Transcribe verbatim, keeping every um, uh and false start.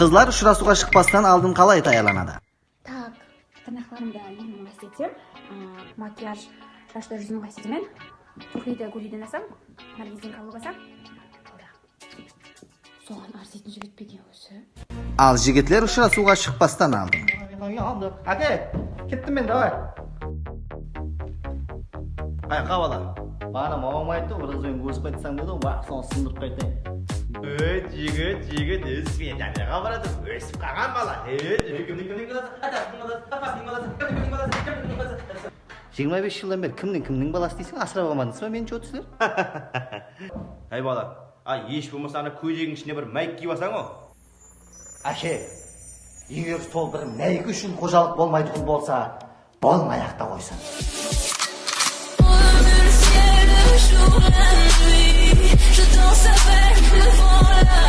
Qızlar ushırasıwǵa shıqpastan aldın qalay tayarlanadı? Так, tırnaqlarımdı elimmen ǵástetem. Aa, makiyaj, shashtı, júzimdi ǵástetemen. Tuxliydi guliyden alsam, Nargizdin kologası. Boldı. Soǵan arzıytın jigit pe eken ózi? Al jigitler ushırasıwǵa shıqpastan aldın. Áke, kettim men, davay. Qayaqqa, bala? Baǵana mamam ayttı, biraz óyin ósip qaytsań dedi, wah, sonı sındırıp qaytayın. Ey, jigit, jigit, Svetalarǵa baradı, ósip qalǵan bala. Ey, jigit, kimniń, kimniń balası? Atasınıń balası, apasınıń balası, kimniń, kimniń balası? Kimniń, kimniń balası? Jigirma bes jıldan beri kimniń kimniń balası deyseń, asırap almadınız ba meni, jotıslır? Hey bala, a, hesh bolmasa ana kóylegiń ishine bir máyik kiyip alsań-aw. Áke, eger sol bir máyik ushın xojalıq bolmaytuǵın bolsa, bolmay-aq ta qoysın. Ömür seni şuranli, şu tolsa bir voilà.